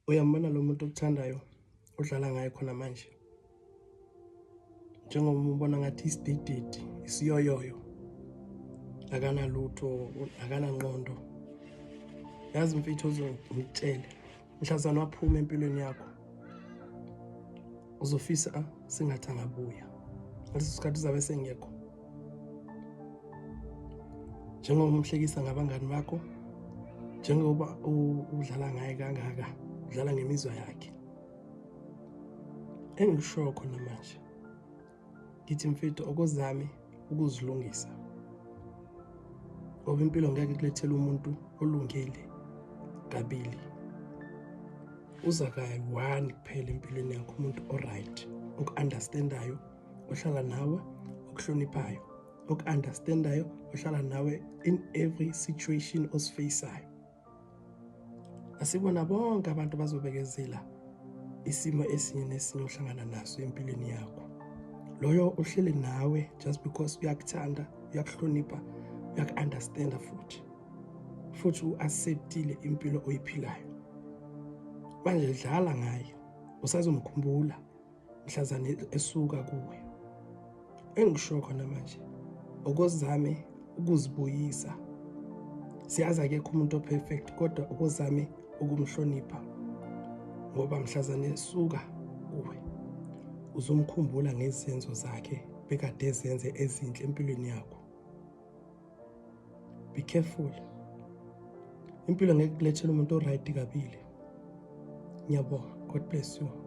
Uyambona lo muntu okuthandayo odlala ngaye khona manje, njengoba ubona ngathi isidididi, isiyoyoyo, akanalutho, akanangqondo. Yazi mfethu, uzongitshele mhlazane waphuma empilweni yakho, uzofisa sengathi angabuya. Ngaleso sikhathi uzabe sengekho. Njengoba umhlekisa ngabangani bakho, njengoba udlala ngaye kangaka, udlala ngemizwa yakhe. Engikushoyo khona manje, ngithi mfethu, okozame ukuzilungisa, ngoba impilo ngeke kulethele umuntu olungile kabili. Uza kayi-one kuphela empilweni yakho umuntu o-right, oku-understandayo, ohlala nawe, okuhloniphayo, oku-understandayo, ohlala nawe in every situation osifaceayo. Asibona bonke abantu bazobekezela isimo esinye nesinye ohlangana naso empilweni yakho. Loyo uhleli nawe just because uyakuthanda, uyakuhlonipha, uyaku-understanda, futhi u-acceptile impilo oyiphilayo. Manje dlala ngaye, usazomkhumbula mhlazane esuka kuwe. Engisho khona manje, okozame ukuzibuyisa. Siyazi akekho umuntu o-perfect, kodwa okozame ukumhlonipha, ngoba mhlazane esuka kuwe uzomkhumbula ngezenzo zakhe bekade ezenze ezinhle empilweni yakho. Be careful, impilo ngeke kulethele umuntu o-right kabili. Ngiyabonga, God bless you.